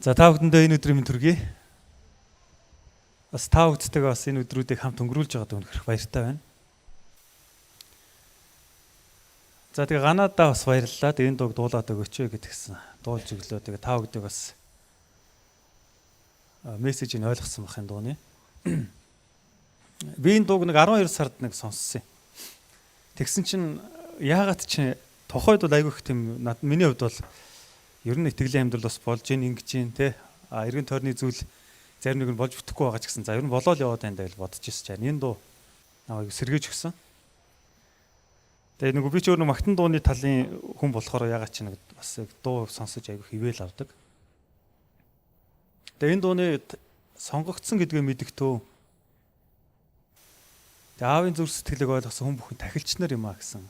За та бүхэндээ энэ өдрийн мэнд хүргэе. Бас та бүхэдтэйгээ бас энэ өдрүүдийг хамт өнгөрүүлж байгаад үнэхээр баяртай байна. За тэгээ ганаадаа бас баярлалаа. Тэгээ энэ дууг дуулаад өгөөч гэдгсэн. Дуулж өглөө. Тэгээ та бүхэдийг бас мессежийг ойлгосон бах энэ дууны. Би энэ дууг нэг 12 сард нэг сонссон юм. Тэгсэн чинь яагаад чи тухайд бол айгүй их тийм над миний хувьд бол ер нь итгэлийн амьдрал бас болж ийн ингэж ийн те а эргэн тойрны зүйл зарим нэг нь болж бүтэхгүй байгаа ч гэсэн за ер нь болоо л яваад байна даа гэж бодож ирсэн чинь энэ дуу намайг сэргээж өгсөн. Тэгээ нөгөө би ч өөр нэг магтан дууны талын хүн болохоор ягаад чи нэг бас яг дуу сонсож айгүй хിവэл авдаг. Тэгээ энэ дууны сонгогдсон гэдгээ мэдэгтөө. Тэгээ аавын зүрх сэтгэлийг ойлгосон хүн бүхэн тахилч нар юм а гэсэн.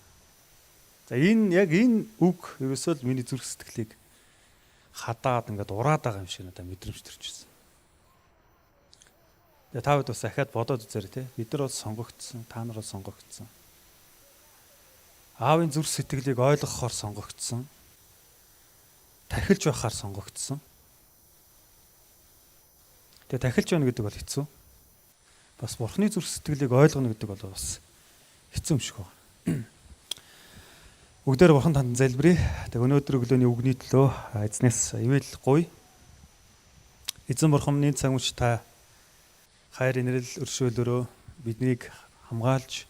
За энэ яг энэ үг ерөөсөө л миний зүрх сэтгэлийг хадаад ингээд ураад байгаа юм шиг надад мэдрэмж төрж ирсэн. Тэгээ та бүд бас ахаад бодоод үзээрэй те. Бид нар бол сонгогдсон, та нар бол сонгогдсон. Аавын зүрх сэтгэлийг ойлгохоор сонгогдсон. Тахилж байхаар сонгогдсон. Тэгээ тахилж байна гэдэг бол хэцүү. Бас Бурхны зүрх сэтгэлийг ойлгоно гэдэг бол бас хэцүү юм шиг байна. Бүгдээр Бурхан танд залбирая. Тэг өнөөдөр өглөөний үгний төлөө эзнээс ивэл гуй. Эзэн Бурхан минь цаг мөч та хайр инрэл өршөөлөөрөө биднийг хамгаалж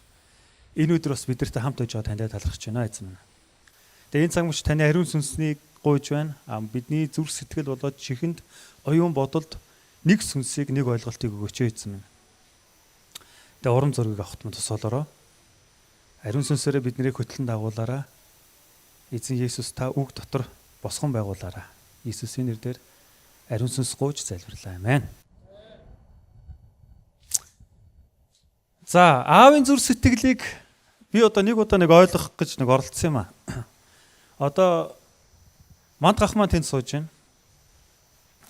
энэ өдөр бас бидэртэй хамт байж байгаа таньдаа талархаж байна эзэн минь. Тэгээ энэ цаг мөч таны ариун сүнснийг гуйж байна. Бидний зүрх сэтгэл болоод чихэнд оюун бодолд нэг сүнсийг нэг ойлголтыг өгөөч эзэн минь. Тэгээ урам зориг авахт мөн тусаалороо. Ариун сүнсээрээ биднийг хөтлөн дагуулаарай. Эзэн Есүс та үг дотор босгон байгуулаарай. Иесусийн нэрээр ариун сүнс гуйж залбирлаа. Амен. За аавын зүрх сэтгэлийг би одоо нэг удаа нэг ойлгох гэж нэг оролцсон юм аа. Одоо манд гах маань тэнд сууж байна.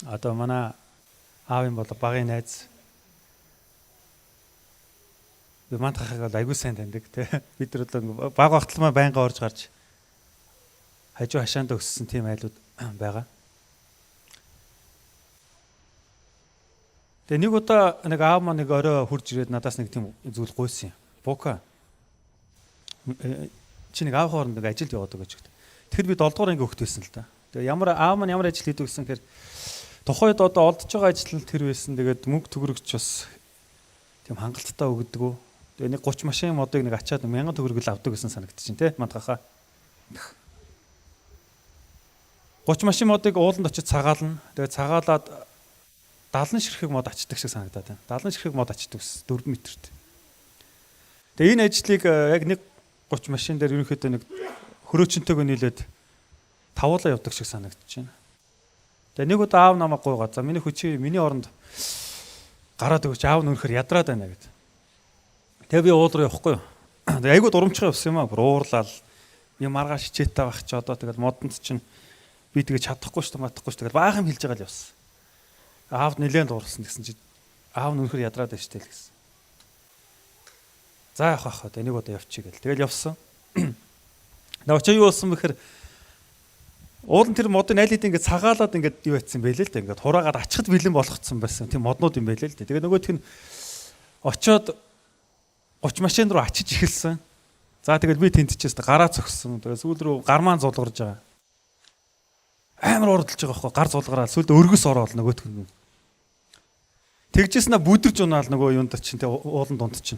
Одоо манай аавын болоо багын найз. Би манд гахыг бол айгүй сайн таньдаг те. Бид нар одоо баг багтал маань байнга орж гарч хажуу хашаанд өссөн тийм айлууд байгаа. Тэгээ нэг удаа нэг аав маань нэг орой хурж ирээд надаас нэг тийм зүйл гуйсан юм. Бука. Чи нэг аав хооронд нэг ажилд яваад өгөөч гэдэг. Тэгэхээр би 7 дугаар анги хөхт байсан л да. Тэгээ ямар аав маань ямар ажил хийдэг гэсэн гэхээр тухайд одоо олдож байгаа ажил нь тэр байсан. Тэгээд мөнгө төгрөгч бас тийм хангалттай өгдөгөө. Тэгээ нэг 30 машин модыг нэг ачаад 1000 төгрөг л авдаг гэсэн санагдчихээн те мандгахаа. 30 машин модыг ууланд очиж цагаална. Тэгээ цагаалаад 70 ширхэг мод ачдаг шиг санагдаад байна. 70 ширхэг мод ачдаг ус 4 метрт. Тэгээ энэ ажлыг яг нэг 30 машин дээр ерөнхийдөө нэг хөрөөчнтэйгөө нийлээд тавуулаа явдаг шиг санагдчихэв. Тэгээ нэг удаа аав намайг гуйгаа. За миний хүчи миний оронд гараад өгөөч аав нь үнэхээр ядраад байна гэд. Тэгээ би уул руу явахгүй юу. Тэгээ айгүй дурамчхан явсан юм аа. Бүр уурлал. Би маргааш хичээтэй байх чи одоо тэгэл модонд чинь би тэгээ чадахгүй шүү дээ, матахгүй шүү. Тэгэл баахан хэлж байгаа л явсан. Аавд нэлээд дуурсан гэсэн чи аав нь үнэхээр ядраад байна шүү дээ л гэсэн. За явах ах одоо нэг удаа явчих гэл. Тэгэл явсан. Навчаа юу болсон бэхээр уулын тэр модын аль хэдийн ингээд цагаалаад ингээд юу айтсан бэлээ л дээ. Ингээд хураагаад ачхад бэлэн болгоцсон байсан. Тийм моднууд юм бэлээ л дээ. Тэгээ нөгөөх нь очоод 30 машин руу ачиж эхэлсэн. За тэгэл би тэнтчээс гараа цогсон. Тэгээ сүүл рүү гар маань зулгарж байгаа. Амар урдалж байгаа байхгүй гар зулгараад сүүлд өргөс ороод нөгөөх нь. Тэгжсэн бүдэрж унаал нөгөө юунд чинь тэг уулан дунд чинь.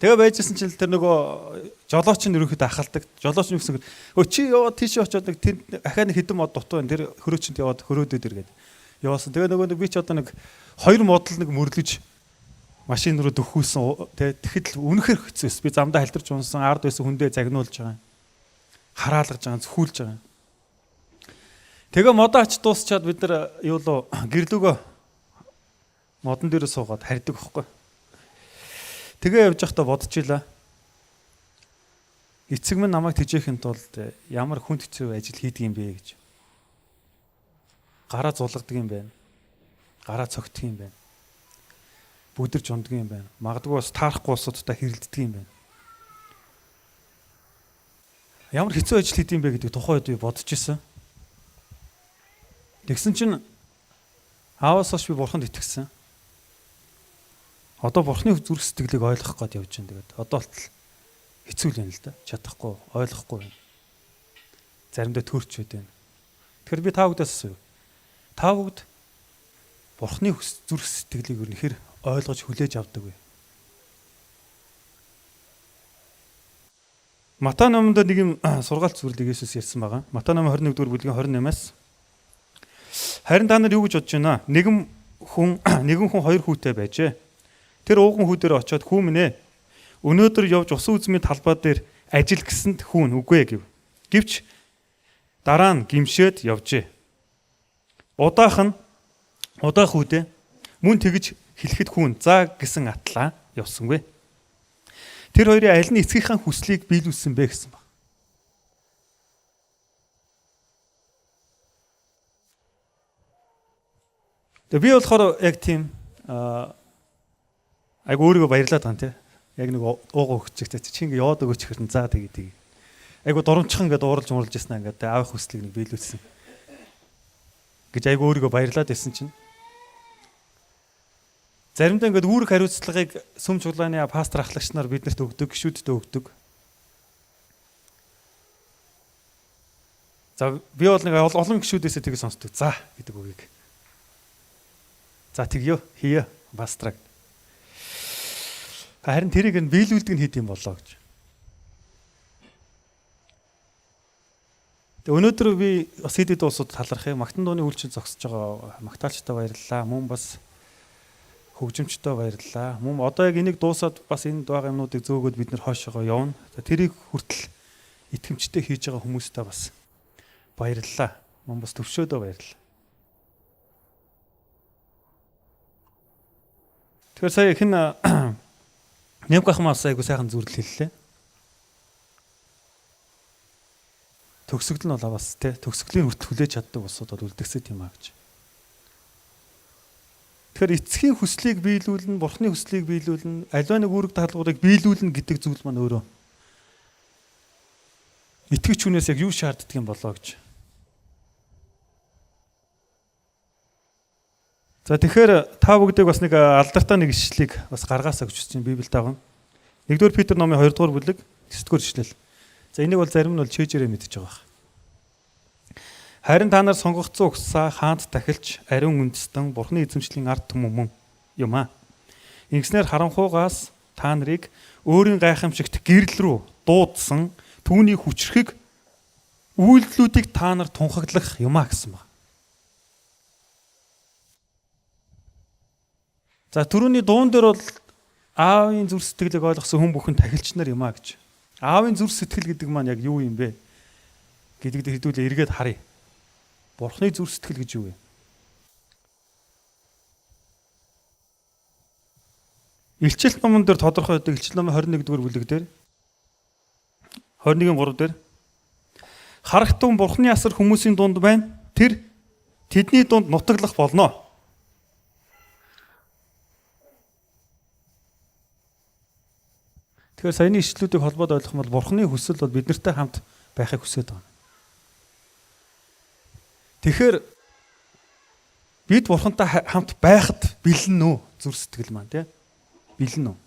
Тэгээ байжсэн чинь тэр нөгөө жолооч нь ерөнхийдөө ахалдаг. Жолооч нь гэсэн өө чи яваад тийш очиод нэг тэнд ахаа нэг хэдэн мод дутуу байна. Тэр хөрөөчөнд яваад хөрөөдөд иргээд яваасан. Тэгээ нөгөө нэг би ч одоо нэг хоёр модал нэг мөрлөж машин руу дөхүүлсэн тэ тэгэхэд л үнэхээр хэцүү байсан. Би замдаа халдварч унсан, ард байсан хүндээ загнуулж байгаа. Хараалгаж байгаа, зүхүүлж байгаа. Тэгээ модоо ач дуусчаад бид нар юу лөө гэрлүүгөө модон дээр суугаад харьдаг байхгүй. Тэгээ явж байхдаа бодож илаа. Эцэг минь намайг тэжээхин тулд ямар хүнд хэцүү ажил хийдэг юм бэ гэж. Гараа зулгадаг юм байна. Гараа цогтдөг юм байна. Бүдэрч ундаг юм байна. Магадгүй бас таарахгүй улсуудтай хэрэлддэг юм байна. Ямар хэцүү ажил хийдэг юм бэ гэдэг тухайн үед би бодож исэн. Тэгсэн чинь Ааваас хойш би бурханд итгэсэн. Одоо бурхны зүрх сэтгэлийг ойлгох гээд явж байна. Тэгээд одоо болтол хэцүү л юм л да. Чадахгүй, ойлгохгүй байна. Заримдаа төрч байд байна. Тэгэхээр би та бүгдээс асууя. Та бүгд бурхны зүрх сэтгэлийг ер нь хэр ойлгож хүлээж авдаг вэ? Матай номонд нэг юм сургаалт зүйлийг Есүс ярьсан байгаа. Матай номын 21 дугаар бүлгийн 28-аас. Харин та нар юу гэж бодож байна? Нэгэн хүн хоёр хүүтэй байжээ. Тэр ууган хүү дээр очиод хүү минь ээ. Өнөөдөр явж усан үзмийн талбай дээр ажил гэсэнд хүүн үгүй гэв. Гэвч дараа нь гимшээд явжээ. Удаах хүүдээ мөн тэгж хэлэхэд хүүн за гэсэн атлаа явсангүй. Тэр хоёрын аль нь эцгийнхээ хүслийг биелүүлсэн бэ гэсэн баг. Тэгээ би болохоор яг тийм айгу өөрийгөө баярлаад байгаа юм тий. Яг нэг уугаа өгч чигтэй чи ингээ яваад өгөөч хэрэн за тэгээ тэгээ. Айгу дурамчхан ингээ дууралж муурлж яснаа ингээ аавын хүслийг нэг биелүүлсэн гэж айгу өөрийгөө баярлаад байсан чинь заримдаа ингээд үүрэг хариуцлагыг сүм чуулганы пастор ахлагч нар биднэрт өгдөг, гишүүддээ өгдөг. За би бол нэг олон гишүүдээсээ тийг сонсдог. За гэдэг үгийг. За тэгё, хийё, пастраг. Харин тэрийг нь биелүүлдэг нь хэд юм болоо гэж. Тэгээ өнөөдөр би бас хэд хэд улсууд талархах юм. Магтан дууны үйлчлэл зогсож байгаа магтаалчтай баярлалаа. Мөн бас хөгжимчтэй баярлалаа. Мөн одоо яг энийг дуусаад бас энд байгаа юмнуудыг зөөгөөд бид нэр хойшоогоо явна. Тэрийг хүртэл итгэмжтэй хийж байгаа хүмүүстээ бас баярлалаа. Мөн бас төвшөөдөө баярлалаа. Тэгэхээр сая хэн Нэвгахмаас айгу сайхан зүрдэл хэллээ. Төгсгөл нь бол бас тий төгсгөлийн хүртэл хүлээж чаддаг улсууд бол үлдгэсэт юм а гэж. Тэгэхээр эцгийн хүслийг биелүүлнэ, бурхны хүслийг биелүүлнэ, аливаа нэг үүрэг даалгаврыг биелүүлнэ гэдэг зүйл маань өөрөө итгэгч хүнээс яг юу шаарддаг юм болоо гэж. За тэгэхээр та бүгдийг бас нэг алдартай нэг ишлэлийг бас гаргаасаа гэж хүсэж байна Библиэд байгаа. 1-р Петр номын 2-р бүлэг 9-р ишлэл. За энийг бол зарим нь бол чэжээрээ мэдэж байгаа байх. Харин та нар сонгогдсон угсаа хаант тахилч ариун үндэстэн бурхны эзэмшлийн ард түмэн мөн юм аа. Ингэснээр харанхуугаас та нарыг өөрийн гайхамшигт гэрэл рүү дуудсан түүний хүчрхэг үйлдэлүүдийг та нар тунхаглах юм аа гэсэн баг. За түрүүний дуун дээр бол аавын зүрх сэтгэлийг ойлгосон хүн бүхэн тахилч нар юм аа гэж. Аавын зүрх сэтгэл гэдэг маань яг юу юм бэ гэдэг дээр хэдүүлээ эргээд харъя. Бурхны зүрх сэтгэл гэж юу вэ? Илчилт номон дээр тодорхой байдаг. Илчилт номын 21-р бүлэг дээр 21-3 дээр харагтун Бурхны асар хүмүүсийн дунд байна. Тэр тэдний дунд нутаглах болно. Тэгэхээр саяны ишлүүдийг холбоод ойлгох юм бол Бурхны хүсэл бол биднэртэй хамт байхыг хүсэж байгаа. Тэгэхээр бид Бурхантай хамт байхад бэлэн үү? Зүр сэтгэл маань тий. Бэлэн үү?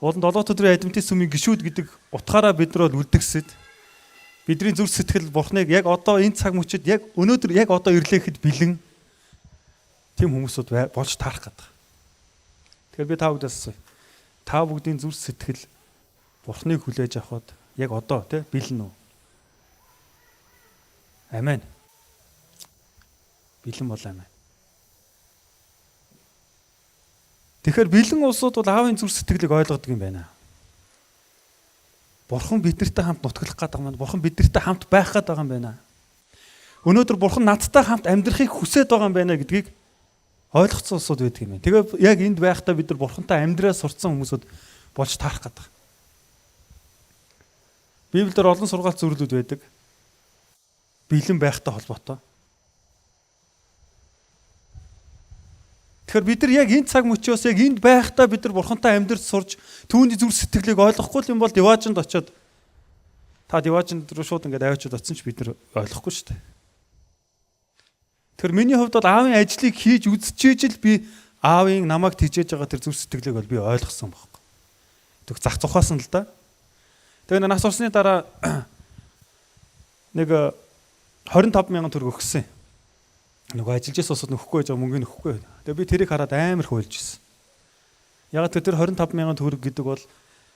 Уул нь 7 өдрийн адвентист сүмийн гишүүд гэдэг утгаараа бид нар бол үлдгэсэд бидний зүр сэтгэл Бурхныг яг одоо энэ цаг мөчид яг өнөөдөр яг одоо ирлээхэд бэлэн тийм хүмүүсүүд болж таарах гэдэг. Тэгэхээр би та бүгдээс асууя. Та бүгдийн зүр сэтгэл Бурхныг хүлээж авахд яг одоо тий бэлэн үү? Амен. Бэлэн бол амен. Тэгэхээр бэлэн улсууд бол аавын зүрх сэтгэлийг ойлгодог юм байна. Бурхан биднэртэй хамт нутаглах гээд байгаа юм. Бурхан биднэртэй хамт байх гээд байгаа юм байна. Өнөөдөр Бурхан надтай хамт амьдрахыг хүсээд байгаа юм байна гэдгийг ойлгоцсон улсууд байдаг юм байна. Тэгээ яг энд байхдаа бид нар Бурхантай амьдраа сурцсан хүмүүсүүд болж таарах гээд байгаа. Библиэлд олон сургаалт зөвлөлүүд байдаг. Бэлэн байхтай холбоотой. Тэгэхээр бид нар яг энэ цаг мөчөөс яг энд байхдаа бид нар Бурхантай амьдрч сурч түүний зүрх сэтгэлийг ойлгохгүй юм бол диваажинд очиод та диваажинд руу шууд ингээд аваачид очсон ч бид нар ойлгохгүй шүү дээ. Тэр миний хувьд бол аавын ажлыг хийж үзчихэж л би аавын намайг тижээж байгаа тэр зүрх сэтгэлийг бол би ойлгосон байхгүй. Тэг зах зухаасан л да. Тэгээ нас орсны дараа нэг 25 мянган төгрөг өгсөн. Нөгөө ажиллаж байсан усуд нөхгүй байж байгаа мөнгө нөхгүй. Тэгээ би тэрийг хараад амар хуйлж ирсэн. Яг тэр 25 мянган төгрөг гэдэг бол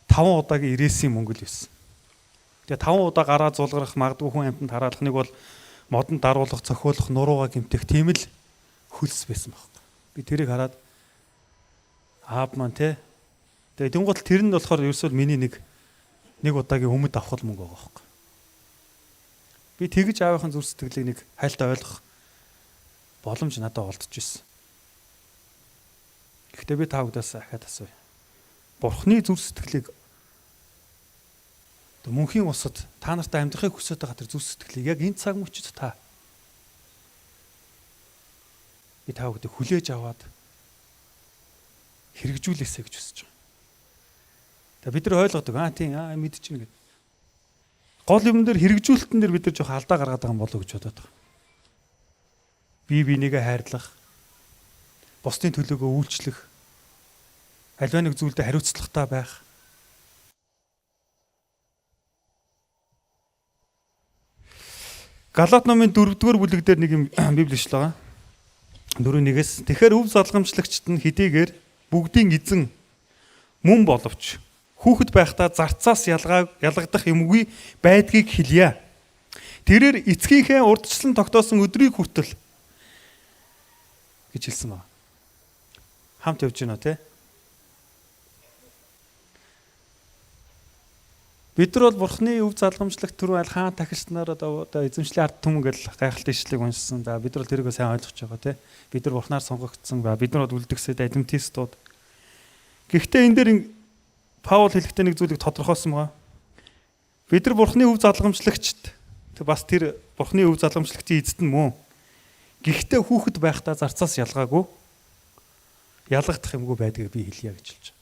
5 удаагийн ирээсийн мөнгө л байсан. Тэгээ 5 удаа гараа зулгарах, магадгүй хүн амьтанд хараалах нэг бол модонд даруулах, цохиулах, нурууга гэмтэх тийм л хөлс байсан байхгүй. Би тэрийг хараад аав маань те. Тэгээ тэнгуут тэр нь болохоор ерөөсөө миний нэг удаагийн өмд авах мөнгө байгаа байхгүй. Би тэгж аавынхын зүрх сэтгэлийг нэг хайлтаа ойлгох боломж надад олдож ирсэн. Гэхдээ би та бүдээс ахиад асууя. Бурхны зүрх сэтгэлийг мөнхийн усад та нартай амьдрахыг хүсэж байгаа тэр зүрх сэтгэлийг яг энэ цаг мөчид та би та бүдийг хүлээж аваад хэрэгжүүлээсэй гэж хүсэж байгаа. Тэгээ бид нар ойлгодог. Аа тийм аа мэдчихнэ гэдэг. Гол юм дээр хэрэгжүүлэлтэн дээр бид нар жоох алдаа гаргаад байгаа юм болов уу гэж бодоод байгаа. Би бинийгээ хайрлах, бусдын төлөөгөө үйлчлэх, аливаа нэг зүйлдээ хариуцлагатай байх. Галаат номын 4-р бүлэг дээр нэг юм библи ишлэл байгаа. 4:1-ээс тэгэхээр өв залгамжлагчд нь хэдийгээр бүгдийн эзэн мөн боловч хүүхэд байхдаа зарцаас ялгагдах юмгүй байдгийг хэлье. Тэрээр эцгийнхээ урдчлан тогтоосон өдрийг хүртэл гэж хэлсэн байна. Хамт явж байна те. Бид нар бол Бурхны өв залгамжлагт түрүү аль хаан тахилч нар одоо эзэмшлийн ард түмэн гэл гайхалтай ишлэгийг уншсан. За бид нар тэрийг сайн ойлгож байгаа те. Бид нар Бурхнаар сонгогдсон. Бид нар бол үлдгэсэд адвентистууд. Гэхдээ энэ дээр Паул хэлэхдээ нэг зүйлийг тодорхойлсон байгаа. Бид нар Бурхны өв залгамжлагчд бас тэр Бурхны өв залгамжлагчдын эзэд нь мөн. Гэхдээ хүүхэд байхдаа зарцаас ялгаагүй ялгагдах юмгүй байдгийг би хэлье гэж хэлж байгаа.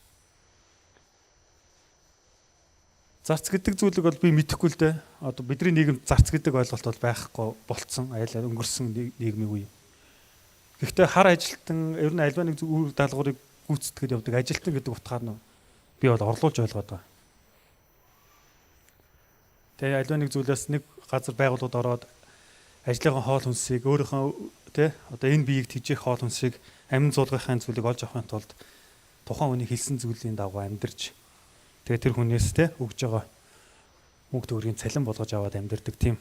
Зарц гэдэг зүйлийг бол би мэдэхгүй л дээ. Одоо бидний нийгэмд зарц гэдэг ойлголт бол байхгүй болцсон. Аял өнгөрсөн нийгмийн үе. Гэхдээ хар ажилтан ер нь альва нэг үүрэг даалгаврыг гүйцэтгэхэд явдаг ажилтан гэдэг утгаар нь би бол орлуулж ойлгоод байгаа. Тэгээ альва нэг зүйлээс нэг газар байгууллагад ороод ажлынхаа хоол хүнсийг өөрийнхөө тэ одоо энэ биеийг тэжээх хоол хүнсийг амин зуулгахын зүйлийг олж авахын тулд тухайн хүний хэлсэн зүйлийн дагуу амьдарч тэгээ тэр хүнээс те өгж байгаа мөнгө төгрөгийн цалин болгож аваад амьдардаг тийм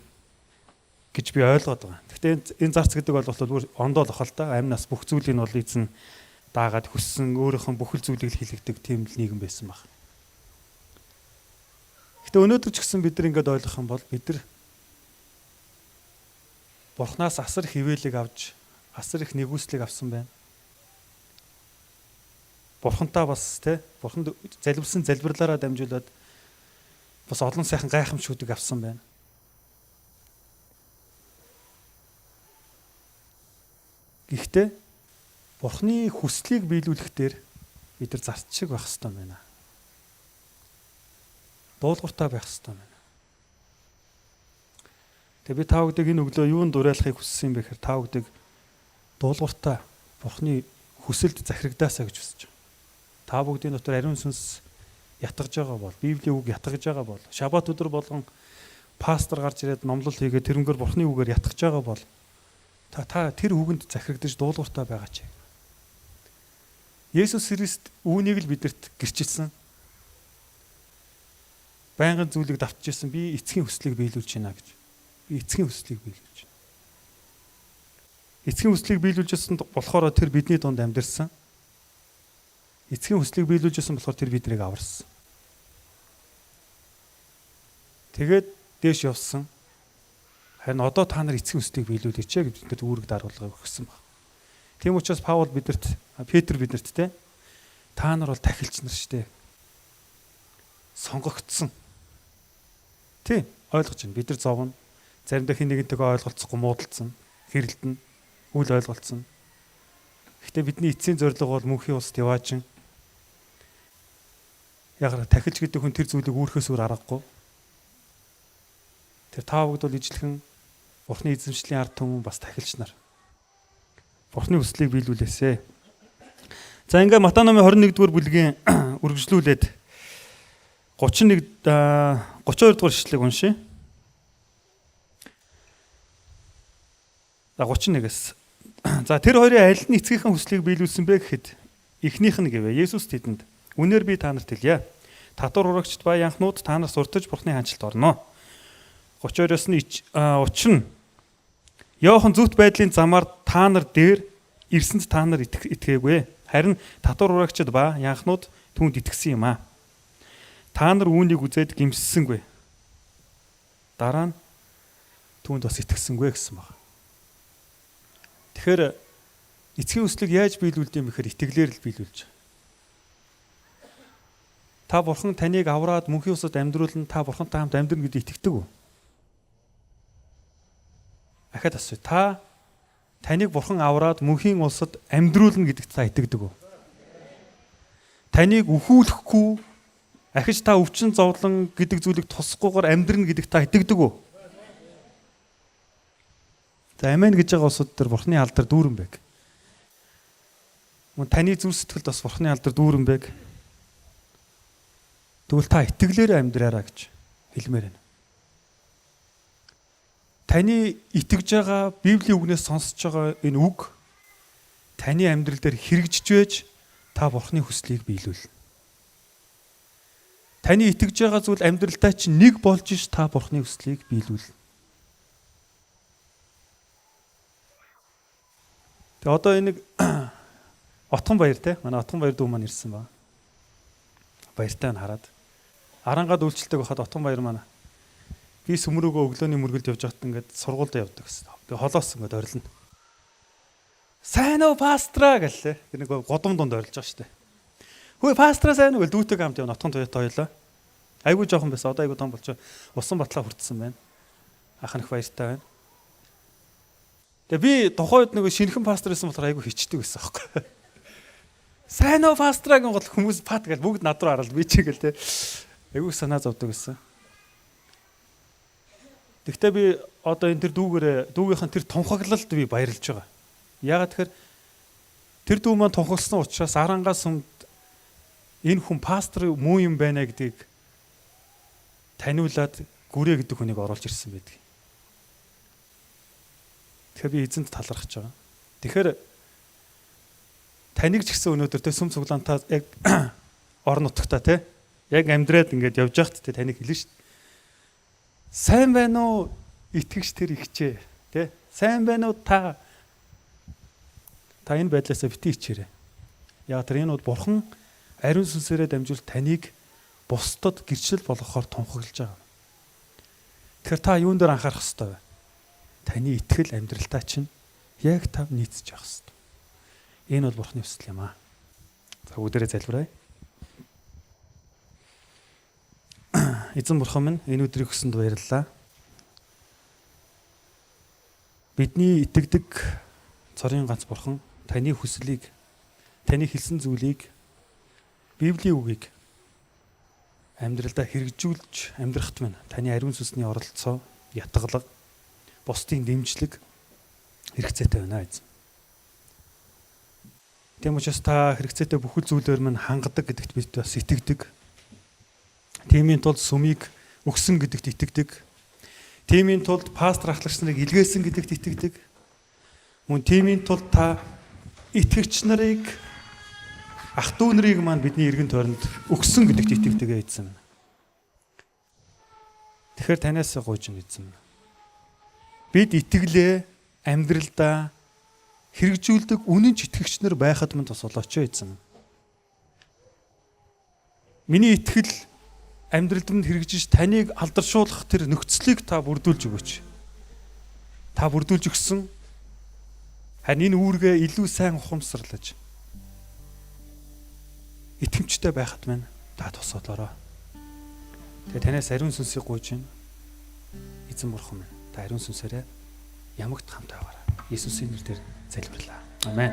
гэж би ойлгоод байгаа. Гэхдээ энэ зарц гэдэг ойлголт бол бүр ондоо л охол та амь нас бүх зүйлийг нь бол эзэн даагаад хүссэн өөрийнх нь бүхэл зүйлийг л хийлэгдэг тийм л нийгэм байсан баг. Гэхдээ өнөөдөр ч гэсэн бид нар ингээд ойлгох юм бол бид нар Бурханаас асар их хിവэлэг авч асар их нэгүслийг авсан байна. Бурхантай бас те Бурханд залбирсан залбирлаараа дамжуулаад бас олон сайхан гайхамшгуудыг авсан байна. Гэхдээ Бурханы хүслийг биелүүлэх дээр бид нар зарц шиг байх ёстой байна. Дуулууртай байх ёстой байна. Тэгээ би та бүдийг энэ өглөө юунд уриалахыг хүссэн юм бэ гэхээр та бүдийг дуулууртай Бурханы хүсэлд захирагдаасаа гэж хүсэж байгаа. Та бүгдийн дотор ариун сүнс ятгаж байгаа бол, Библийн үг ятгаж байгаа бол, шабат өдөр болгон пастор гарч ирээд номлол хийгээд тэрнгээр Бурхны үгээр ятгаж байгаа бол та тэр үгэнд захирагдаж дуулууртай байгаа ч. Есүс Христ үүнийг л бидэрт гэрчилсэн. Байнгын зүйлийг давтж ирсэн. Би эцгийн хүслийг биелүүлж байна гэж. Би эцгийн хүслийг биелүүлж байна. Эцгийн хүслийг биелүүлжсэн болохоор тэр бидний дунд амьдарсан. Эцгийн хүслийг биелүүлжсэн болохоор тэр биднийг аварсан. Тэгээд дээш явсан. Харин одоо та нар эцгийн хүслийг биелүүлээч гэж бидэнд үүрэг даруулгыг өгсөн баг. Тийм учраас Паул бидэрт, Петр бидэрт те та нар бол тахилч нар шүү дээ. Сонгогдсон. Тийм ойлгож байна. Бид нар зовно. Заримдаа хин нэгэнтэйгээ ойлголцохгүй муудалцсан, хэрэлдэн, үл ойлголцсон. Гэхдээ бидний эцсийн зорилго бол мөнхийн улсад яваачин. Яг тахилч гэдэг хүн тэр зүйлийг үүрхээс өөр аргагүй. Тэр та бүгд бол ижлэхэн Бурхны эзэмшлийн ард түмэн бас тахилч нар. Бурхны хүслийг биелүүлээсэ. За ингээ Матай номын 21-р бүлгийн үргэлжлүүлээд 31 32 дугаар ишлэгийг уншъя. За 31-ээс. За тэр хоёрын аль нь эцгийнхэн хүслийг биелүүлсэн бэ гэхэд эхнийх нь гэвэ. Есүс тэдэнд: "Үнээр би та нарт хэлье. Татвар хураагчид ба янхнууд та нараас уртаж Бурхны хаанчлалд орно." 32-оос нь учир нь Йохан зүвт байдлын замаар та нар дээр ирсэнд та нар итгээгүй. Харин татвар хураагчид ба янхнууд түүнд итгэсэн юм аа. Та нар үүнийг үзээд гимссэнгүй. Дараа нь түүнд бас итгэсэнгүй гэсэн баг. Тэгэхээр эцгийн хүслийг яаж биелүүлдэг юм бэхээр итгэлээр л биелүүлж байгаа. Та бурхан таныг авраад мөнхийн усад амьдруулна, та бурхантай хамт амьдрна гэдгийг итгэдэг үү? Ахаад асуу. Та таныг бурхан авраад мөнхийн улсад амьдруулна гэдэгт та итгэдэг үү? Таныг өхүүлэхгүй ахиж та өвчин зовлон гэдэг зүйлийг тусахгүйгээр амьдрна гэдэгт та итгэдэг үү? За амен гэж байгаа улсууд дээр бурхны алдар дүүрэн байг. Мөн таны зүр сэтгэлд бас бурхны алдар дүүрэн байг. Тэгвэл та итгэлээр амьдраараа гэж хэлмээр байна. Таны итгэж байгаа Библийн үгнээс сонсож байгаа энэ үг таны амьдрал дээр хэрэгжиж байж та Бурхны хүслийг биелүүлнэ. Таны итгэж байгаа зүйл амьдралдаа чинь нэг болж иш та Бурхны хүслийг биелүүлнэ. Тэгээ одоо энэ Отгон баяр те манай Отгон баяр дүү маань ирсэн ба. Баяртай нь хараад Арангаад үйлчлдэг байхад Отгон баяр маань би сүмрөөгөө өглөөний мөргөлд явж байхад ингээд сургуульд явдаг гэсэн. Би холоос ингээд орилно. Сайн уу пастраа гэлээ. Тэр нэг годом дунд орилж байгаа шүү дээ. Хөөе пастраа сайн уу гэл дүүтэйг хамт явна. Отгон туяатай хоёлаа. Айгуу жоохон байсан. Одоо айгуу том болчихоо. Усан батлаа хүртсэн байна. Ах нь их баяртай байна. Тэгээ би тухайн үед нөгөө шинэхэн пастор байсан болохоор айгуу хичдэг байсан аахгүй. Сайн уу пастраа гэн гол хүмүүс пат гэл бүгд над руу хараад би чигээл те. Айгуу санаа зовдөг гэсэн. Тэгвэл би одоо энэ тэр дүүгээрээ дүүгийнхэн тэр тунхаглалд би баярлж байгаа. Яагаад тэгэхээр тэр дүү маань тунхагласан учраас Арангаас сүмд энэ хүн пастор муу юм байна гэдгийг таниулаад гүрээ гэдэг хүнийг оруулж ирсэн байдаг. Тэгэхээр би эзэнт талархаж байгаа. Тэгэхээр таныг ч гэсэн өнөөдөр те сүм цуглаантаа яг орон нутагта те яг амьдраад ингээд явж байхад те таныг хэлнэ шүү дээ. Сайн байна уу итгэгч тэр ихчээ те сайн байна уу та энэ байдлаасаа бити ичээрэй. Яг тэр энэ бол бурхан ариун сүнсээрээ дамжуул таныг бусдад гэрчлэл болгохоор тунхаглаж байгаа. Тэгэхээр та юун дээр анхаарах ёстой вэ? Таны итгэл амьдралтай чинь яг тав нийцэж явах ёстой. Энэ бол бурхны хүсэл юм аа. За бүгдээрээ залбирая. Эзэн бурхан минь энэ өдрийг өгсөнд баярлалаа. Бидний итгэдэг цорын ганц бурхан таны хүслийг, таны хэлсэн зүйлийг, Библийн үгийг амьдралдаа хэрэгжүүлж амьдрахт минь таны ариун сүнсний оролцоо, ятгалаг, бусдын дэмжлэг хэрэгцээтэй байна эзэн. Тийм учраас та хэрэгцээтэй бүхэл зүйлээр минь хангадаг гэдэгт бид бас итгэдэг. Тиймийн тулд сүмийг өгсөн гэдэгт итгэдэг. Тиймийн тулд пастор ахлагч нарыг илгээсэн гэдэгт итгэдэг. Мөн тиймийн тулд та итгэгч нарыг ах дүү нарыг маань бидний эргэн тойронд өгсөн гэдэгт итгэдэг эзэн. Тэгэхээр танаас гуйж байна эзэн. Бид итгэлээ амьдралдаа хэрэгжүүлдэг үнэн ч итгэгч нар байхад мань тус болооч эзэн. Миний итгэл амьдралд минь хэрэгжиж таныг алдаршуулах тэр нөхцөлийг та бүрдүүлж өгөөч. Та бүрдүүлж өгсөн. Харин энэ үүргээ илүү сайн ухамсарлаж итгэмжтэй байхад минь та тус болоорой. Тэгээ танаас ариун сүнсийг гуйж байна. Эзэн бурхан минь та ариун сүнсээрээ ямагт хамт байгаарай. Иесусийн нэрээр залбирлаа. Амен.